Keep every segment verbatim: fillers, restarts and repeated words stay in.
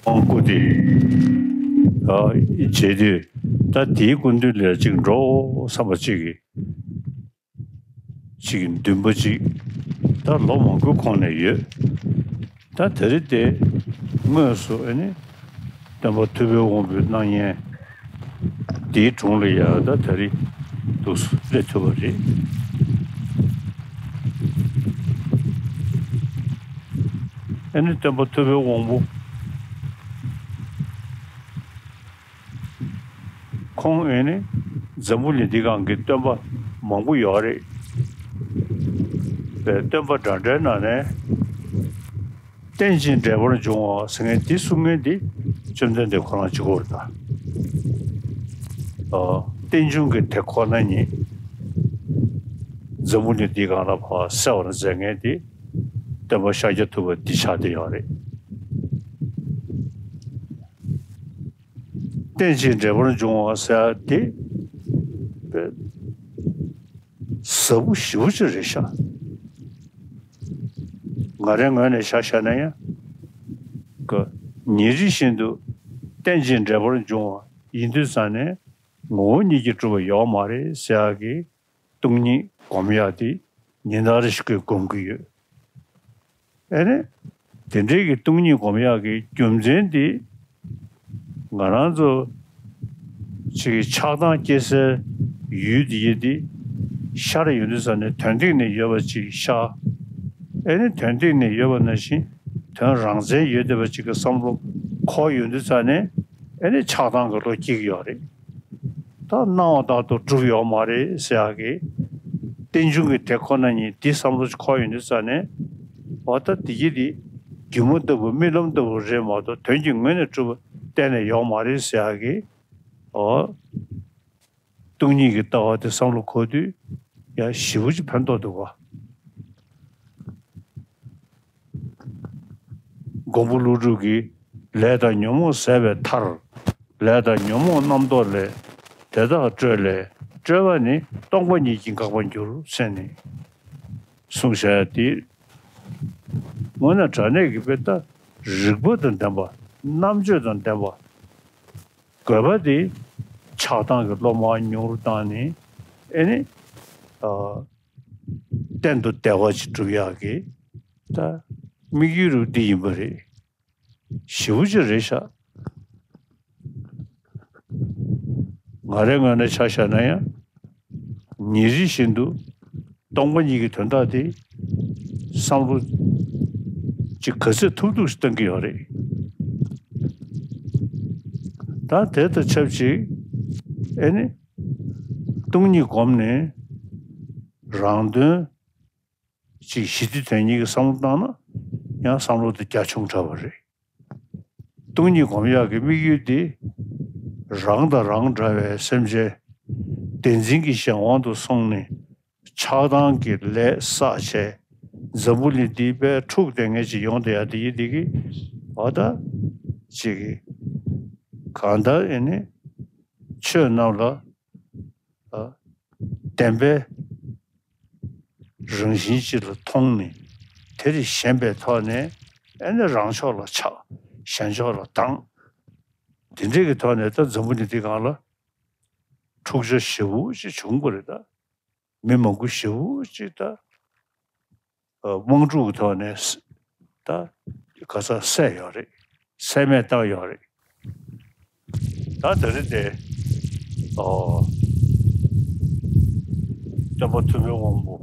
དབང་བསྐུར་ཏེ། ཨ། བྱེད་དུས་ད་དེའི་སྐུ་མདུན་ལ་ཅིག་འགྲོ་བསམ་པ་ཅིག་གིས། ཅིག་འདུན་པ་ཅིག་ད་ལོ་མང་པོའི་གོང་ནས་ཡོད། ད་དེ་རིང་དེ་དངོས་སུ་ཨ་ནི་སྟོན་པ་ཐུབ་པའི་དབང་པོའི་སྣང་བརྙན་དེའི་དྲུང་ལ་ཡང་ད་དེ་རིང་འདུག་སེ་སླེབས་ཐུབ་པ་རེད། ཨ་ནི་སྟོན་པ་ཐུབ་པའི་དབང་པོ། ཁོང་ཨེ་ནི་འཛམ་བུ་གླིང་འདི་སྒང་གི་སྟོན་པ་མང་པོ་ཡོད་རེད། པའི་སྟོན་པ་འདྲ་འདྲའི་ནང་ནས་རྟེན་ཅིང་འབྲེལ་པར་འབྱུང་བ་ཟེར་མཁན་འདི་གསུང་མཁན་འདི་བཅོམ་ལྡན་འདས་ཁོ་རང་གཅིག་པོ་རེད་ད། ཨ། རྟེན་འབྱུང་གི་དེ་ཁོ་ན་ཉིད་འཛམ་བུ་གླིང་འདི་སྒང་ལ་ཕར་གསལ་བར་མཛད་མཁན་འདི་སྟོན་པ་ཤཱཀྱ་ཐུབ་པ་འདི་ཆགས་བསྡད་ཡོད་རེད། རྟེན་ཅིང་འབྲེལ་པར་འབྱུང་བ་ཟེར་ཡ་དེ་ཟབ་པོ་ཞེ་པོ་ཅིག་རེད་ཤག་ང་རའི་ངོས་ནས་ཆ་བཞག་ན་ཡང་། ཉིན་རེ་བཞིན་དུ་རྟེན་ཅིང་འབྲེལ་པར་འབྱུང་བ་ཡིན་དུས་ཙང་ནས་ངོ་བོ་ཉིད་ཀྱིས་གྲུབ་པ་ཡོད་མ་རེད་ཟེར་ཡ་གི་སྟོང་ཉིད་སྒོམ་ཡག་དེ་ཉིན་ལྟར་ཞིག་གིས་སྒོམ་གྱི་ཡོད། ཨེ་ནི། དེ་འདྲའི་གི་སྟོང་ཉིད་སྒོམ་ཡག་གི་རྒྱུ་མཚན་དེ། ང་རང་ཚོ་ཅིག་གི་ཆགས་སྡང་སྐྱེ་སའི་ཡུལ་དེ་ཡིན་ཏེ། ཤར་ཡོང་དུས་ཙ་ནས་དོན་སྟེང་ནས་ཡོད་པ་ཅིག་ཤར། ཨེ་ནི་དོན་སྟེང་ནས་ཡོད་པ་ནང་བཞིན་དོན་རང་མཚན་ཡོད་བསྡད་པ་ཅིག་གི་བསམ་བློ་འཁོར་ཡོང་དུས་ཙ་ནས་ཨེ་ནི་ཆགས་སྡང་གི་བློ་སྐྱེ་གི་ཡོད་རེད། ད་སྣང་བ་ལྟར་དུ་གྲུབ་ཡོད་མ་རེད་ཟེར་ཡག་གི་རྟེན་འབྱུང་གི་དེ་ཁོ་ན་ཉིད་འདི་བསམ་བློ་འཁོར་ཡོང་དུས་ཙ་ནས། འོ་ད་དེ་གི་དེ་སྒྱུ་མ་ལྟ་བུ་རྨི་ལམ་ལྟ་བུ་རེད་མ་གཏོགས་དོན་གྱི་ངོས་ནས་གྲུབ་པ་གཏན་ནས་ཡོད་མ་རེད་ཟེར་ཡག་གི་འོ། སྟོང་ཉིད་ཀྱི་ལྟ་བ་དེ་བསམ་བློ་འཁོར་དུས་ཡང་ཞེ་པོ་ཅིག་ཕན་ཐོགས་འདུག་ག་མགོན་པོ་ཀླུ་སྒྲུབ་ཀྱིས་ལས་དང་ཉོན་མོངས་ཟད་པའི་མཐར། ལས་དང་ཉོན་མོངས་རྣམ་རྟོག་ལས། དེ་དག་སྤྲོས་ལས་སྤྲོས་པ་ནི། སྟོང་པ་ཉིད་ཀྱིས་འགག་པར་འགྱུར་ཟེར་ནས་གསུངས་བཞག་ཡ་དེ། དངོས་གནས་དྲང་གནས་ཀྱི་དཔེ་ལྟ་རིག་པ་དང་ལྡན་པ། རྣམ་དཔྱོད་དང་ལྡན་པ། དགོས་པ་དེ་ཆགས་སྡང་གི་བློ་མར་ཉུང་རུ་བཏང་ནས་ཨེ་ནི། ཨ། གཏན་དུ་བདེ་བ་ཅིག་སྒྲུབ་ཡག་གི་ད་དམིགས་ཡུལ་རུ་འདི་ཡིན་པ་རེད། ཞེ་པོ་ཅིག་རེད་ཤག་ང་རའི་ངོས་ནས་ཆ་བཞག་ན་ཡང་ཉིན་རེ་བཞིན་དུ་སྟོང་པ་ཉིད་ཀྱི་དོན་དག་དེ་བསམ་བློ་ཅིག་ག་ཚོད་ཐུབ་ཐུབ་ཞིག་གཏང་གི་ཡོད་རེད། ད་དེ་དང་ཆབས་ཅིག་ཨེ་ནི་སྟོང་ཉིད་བསྒོམས་ནས་རང་དོན་ཅིག་ཞི་བདེ་དོན་གཉེར་གྱི་བསམ་བློ་བཏང་ན་ཡང་བསམ་བློ་དེ་རྒྱ་ཆུང་དྲགས་པ་རེད། སྟོང་ཉིད་སྒོམ་ཡག་གི་དམིགས་ཡུལ་དེ་རང་དང་རང་འདྲ་བའི་སེམས་ཅན་བདེན་འཛིན་གྱི་གཞན་དབང་དུ་སོང་ནས་ཆགས་སྡང་གི་ལས་བསགས་བྱས་ འཛམ་བུ་གླིང་འདི་པའི་འཁྲུག་དེ་ངེས་ཅིག་ཡོང་དེ་ཡ་དེ་ཡི་དེ་གི་བ་ད་ཅིག་གི་གང་ལྟར་ཨེ་ནི་ཆོས་རྣམས་ལ་ཨ་བདེན་པའི་རང་བཞིན་ཅིག་ལ་མཐོང་ནས་དེ་རིགས་ཞེན་པའི་ཐོག་ནས་ཨེ་ནི་རང་ཕྱོགས་ལ་ཆགས། གཞན་ཕྱོགས་ལ་སྡང་། དེ་འདྲས་ཀྱི་ཐོག་ནས་ད་འཛམ་བུ་གླིང་འདི་སྒང་ལ་འཁྲུག་ཆ་ཞེ་པོ་ཅིག་བྱུང་དགོས་རེད་ད། མི་མང་པོ་ཞེ་པོ་ཅིག་ད་ཨ་དམག་འཁྲུག་གི་ཐོག་ནས་ད་ག་ས་བསད་ཡོད་རེད། བསད་རྨས་བཏང་ཡོད་རེད། ད་དེ་རིང་དེ་ཨོ་སྟོན་པ་ཐུབ་པའི་དབང་པོ་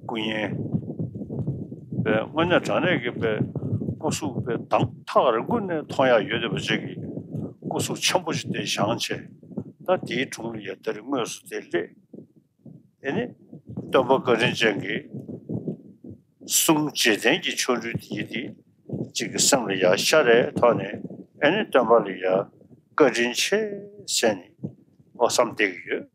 སྐུ་བརྙན་པའི་དངོས་གནས་དྲང་གནས་ཀྱི་པའི་སྐུ་གཟུགས་པའི་མདངས་ཐག་རིང་པོ་ནས་མཐོང་ཡག་ཡོད་བསྡད་པ་ཅིག་གི་སྐུ་གཟུགས་ཆེན་པོ་ཞིག་དེ་བཞེངས་བྱས། ད་དེའི་དྲུང་ལ་ཡ་དེ་རིང་དངོས་སུ་དེ་སླེབས། ཨེ་ནི་སྟོན་པ་བཀའ་དྲིན་ཅན་གྱི་གསུང་རྗེས་དྲན་གྱི་ཆོ་འཕྲུལ་དེ་ཡི་དེ་གཅིག་གི་སེམས་ལ་ཡ་ཤར་རེ་ཐོག་ནས་ཨེ་ནི་སྟོན་པ་ལ་ཡ་བཀའ་དྲིན་ཆེ་ཟེར་ནས་ཨོ་བསམ་བསྡད་ཀྱི་ཡོད།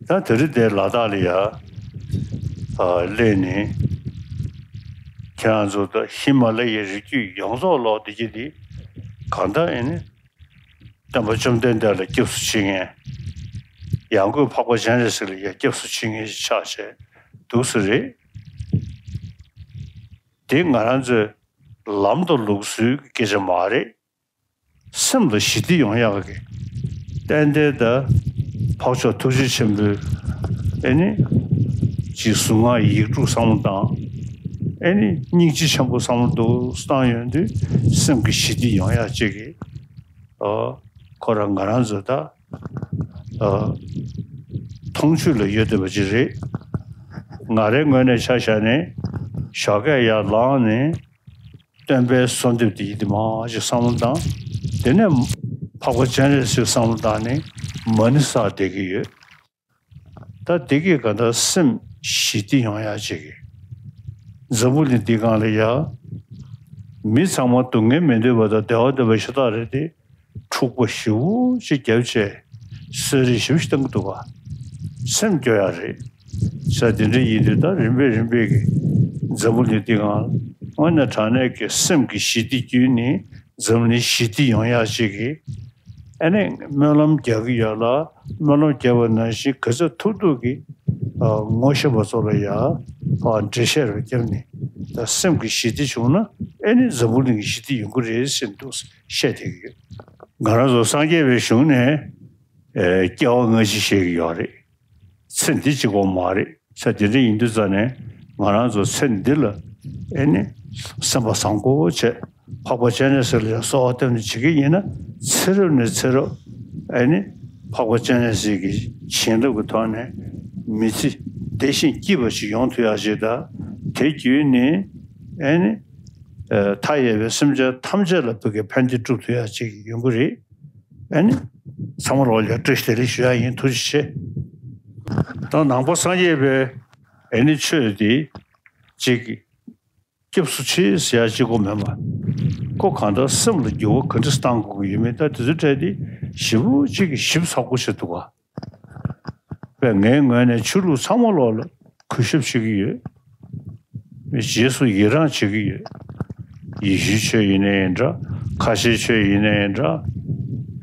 ད་དེ་རིང་དེ་ལ་དྭགས་ལ་ཡ་ཨ་སླེབས་ནས་ཁྱེད་རང་ཚོ་ད་ཧི་མ་ལ་ཡའི་རི་རྒྱུད་ཡོངས་རྫོགས་ལོག་བསྡད་ཀྱི་དེ་གང་ལྟར་ཨེ་ནི་སྟོན་པ་བཅོམ་ལྡན་འདས་ལ་སྐྱབས་སུ་མཆི་མཁན། ཡང་སྒོས་འཕགས་པ་སྤྱན་རས་གཟིགས་ལ་ཡང་སྐྱབས་སུ་མཆི་མཁན་ཞིག་ཆགས་བྱས་འདུག་ས་རེད། དེ་ང་རང་ཚོའི་ལམ་དང་ལུགས་སྲོལ་གྱི་སྐད་ཆ་མ་རེད། སེམས་ལ་ཞི་བདེ་ཡོང་ཡག་གི་ཏན་ཏན་ད་འཕགས་མཆོག་ཐུགས་རྗེ་ཆེན་པོའི་ཨེ་ནི་ཅིག་གཟུངས་སྔགས་ཡིག་དྲུག་བསམ་བློ་བཏང་། ཨེ་ནི་སྙིང་རྗེ་ཆེན་པོ་བསམ་བློ་འདུག་བཏང་ཡོང་དུས་སེམས་ཀྱི་ཞི་བདེ་ཡོང་ཡག་ཅིག་གི་ཨ་ཁོ་རང་ང་རང་ཚོ་ད་ཨ་མཐོང་ཆོས་ལ་ཡོད་བསྡད་པ་ཅིག་རེད། ང་རའི་ངོས་ནས་ཆ་བཞག་ནས་ཞོགས་ཀས་ཡར་ལངས་ནས་སྟོན་པའི་གསོལ་འདེབས་དེ་ཡིན་དེ་མ་ཞིག་བསམ་བློ་བཏང་། དེ་ནས་འཕགས་པ་སྤྱན་རས་གཟིགས་བསམ་བློ་བཏང་ནས་མ་ཎི་བསགས་བསྡད་ཀྱི་ཡོད། ད་འདི་གིས་ག་ད་སེམས་ཞི་བདེ་ཡོང་ཡག་ཅིག་གི་འཛམ་བུ་གླིང་འདི་སྒང་ལ་ཡ། མི་ཚང་མ་སྡུག་བསྔལ་མི་འདོད་པ་དང་བདེ་བ་འདོད་པ་ཤ་སྟག་རེད་དེ། འཁྲུག་པ་ཞེ་པོ་ཅིག་བརྒྱབ་བྱས་གསོད་རེས་ཞེ་པོ་ཞིག་བཏང་གི་འདུག་ག་སེམས་སྐྱོ་ཡག་རེད། ས་དེ་འདྲ་ཡིན་དུས་ད་རིམ་པས་རིམ་པས་ཀྱི་འཛམ་བུ་གླིང་འདི་སྒང་དངོས་གནས་དྲང་གནས་ཀྱི་སེམས་ཀྱི་ཞི་བདེ་བརྒྱུད་ནས་འཛམ་གླིང་ཞི་བདེ་ཡོང་ཡག་ཅིག་གི་ཨ་ནི་སྨོན་ལམ་རྒྱག་གི་ཡོད་ལ། སྨོན་ལམ་རྒྱག་པ་ནང་བཞིན་ག་ཚོད་ཐུབ་ཐུབ་ཀྱིས་ཨ་ངོ་ཤེས་པ་ཚོ་ལ་ཡ་ཨ་འགྲེལ་བཤད་རེ་བརྒྱབ་ནས་ད་སེམས་ཀྱི་ཞི་བདེ་བྱུང་ན་ཨ་ནི་འཛམ་བུ་གླིང་གི་ཞི་བདེ་ཡོང་གི་རེད་ཟེར་འདུག་བཤད་བསྡད་ཀྱི་ཡོད། ང་རང་ཚོ་སངས་རྒྱས་པའི་གཞུང་ནས་ཨ་སྐྱེ་བ་སྔ་ཕྱི་བཤད་ཀྱི་ཡོད་རེད། ཚེ་འདི་གཅིག་པོ་མ་རེད། ས་དེ་འདྲ་ཡིན་དུས་ཙང་ནས་ང་རང་ཚོ་ཚེ་འདི་ལ་ཨེ་ནི་སེམས་པ་བཟང་པོ་བྱས་འཕགས་པ་སྤྱན་རས་གཟིགས་ལ་གསོལ་བ་བཏབ་ནས་བྱེད་ཀྱི་ཡིན་ན་ཚེ་རབས་ནས་ཚེ་རབས་ཨེ་ནི་འཕགས་པ་སྤྱན་རས་གཟིགས་ཀྱི་བྱིན་རླབས་ཀྱི་ཐོག་ནས་མི་ཚེ་བདེ་ཞིང་སྐྱིད་པ་ཞིག་ཡོང་ཐུབ་ཡག་ཅིག་དང་དེ་བརྒྱུད་ནས་ཨེ་ནི་ཨ་མཐའ་ཡས་པའི་སེམས་ཅན་ཐམས་ཅད་ལ་བོད་ཀྱི་ཕན་བདེ་སྒྲུབ་ཐུབ་ཡག་ཅིག་ཡོང་གི་རེད། ཨ་ནི་ཚང་མ་ལོག་ལ་བཀྲ་ཤིས་བདེ་ལེགས་ཞུ་ཡག་ཡིན། ཐུགས་རྗེ་ཆེ། ད་ནང་པ་སངས་རྒྱས་པའི་ཨ་ནི་ཆོས་འདི་གཅིག་སྐྱབས་སུ་མཆི་ཟེར་ཡག་གཅིག་པོ་མེད་པ། ཁོ་གང་ལྟར་སེམས་ལ་འགྱུར་བ་ག་འདྲ་བཏང་དགོས་ཀྱི་ཡོད་མེད་ད་དེ་ཚོའི་གྲས་འདི་ཞེ་པོ་གཅིག་གི་ཞིབ་ཚགས་པོ་བྱེད་ཐུབ་པ། པས་ངའི་ངོས་ནས་ཆོས་ལུགས་ཚང་མ་ལོག་ལ་གུས་ཞབས་བྱེད་ཀྱི་ཡོད། རྗེས་སུ་ཡི་རང་བྱེད་ཀྱི་ཡོད། ཡེ་ཤུའི་ཆོས་ཡིན་ནའི་འདྲ། ཁ་ཆེའི་ཆོས་ཡིན་ནའི་འདྲ།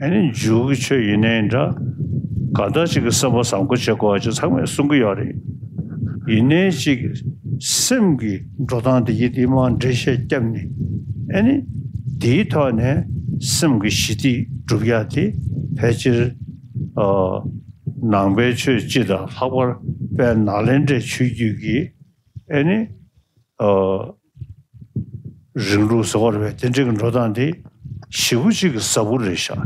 ཨ་ནི་འཇུའི་ཆོས་ཡིན་ནའི་འདྲ། གང་ལྟར་ཅིག་གི་བསམ་པ་བཟང་པོ་བྱེད་དགོས་པ་ཅིག་ཚང་མས་གསུང་གི་ཡོད་རེད། ཡིན་ནའི་ཅིག་སེམས་ཀྱི་འགྲོ་སྟངས་དེ་ཡི་དེ་མར་འགྲེལ་བཤད་བརྒྱབ་ནས་ཨ་ནི་དེའི་ཐོག་ནས་སེམས་ཀྱི་ཞི་བདེ་སྒྲུབ་ཡག་དེ་ཕལ་ཆེར་ཨ་ནང་པའི་ཆོས་སྤྱི་དང་ལྷག་པར་དཔལ་ནཱ་ལེནྡྲའི་ཆོས་བརྒྱུད་ཀྱི་ཨེ་ནི་ཨ་རིང་ལུགས་ཟེར་བ་རེད་པས། དེ་འདྲའི་གི་འགྲོ་སྟངས་དེ་ཞེ་པོ་ཅིག་གི་ཟབ་པོ་རེད་ཤག་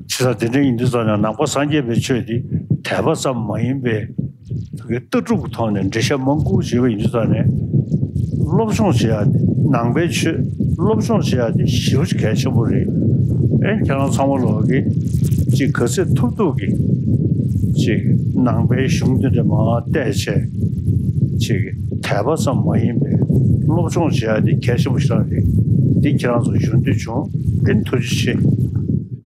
བྱས་ཙང་དེ་འདྲ་ཡིན་དུས་ཙང་ནས་ནང་པ་སངས་རྒྱས་པའི་ཆོས་དེ་དད་པ་ཙམ་མ་ཡིན་པའི་ལྟ་གྲུབ་ཀྱི་ཐོག་ནས་འགྲེལ་བཤད་མང་པོ་བྱས་པ་ཡིན་དུས་ཙང་ནས་སློབ་སྦྱོང་བྱེད་ཡག་དེ་ནང་པའི་ཆོས་སློབ་སྦྱོང་བྱེད་ཡག་དེ་ཞེ་པོ་ཅིག་གལ་ཆེན་པོ་རེད། ཨེ་ཁྱེད་རང་ཚང་མ་ལོག་གིས་ཅིག་ག་ཚོད་ཐུབ་ཐུབ་ཀྱིས་ཅིག་ནང་པའི་གཞུང་འདི་འདྲ་མར་བལྟས་བྱས་ཅིག་དད་པ་ཙམ་མ་ཡིན་པའི་སློབ་སྦྱོང་བྱེད་ཡག་འདི་གལ་ཆེན་པོ་ཞིག་རང་རེད། འདི་ཁྱེད་རང་ཚོ་ཞུ་འདོད་བྱུང་། ཨེ་ཐུགས་རྗེ་ཆེ།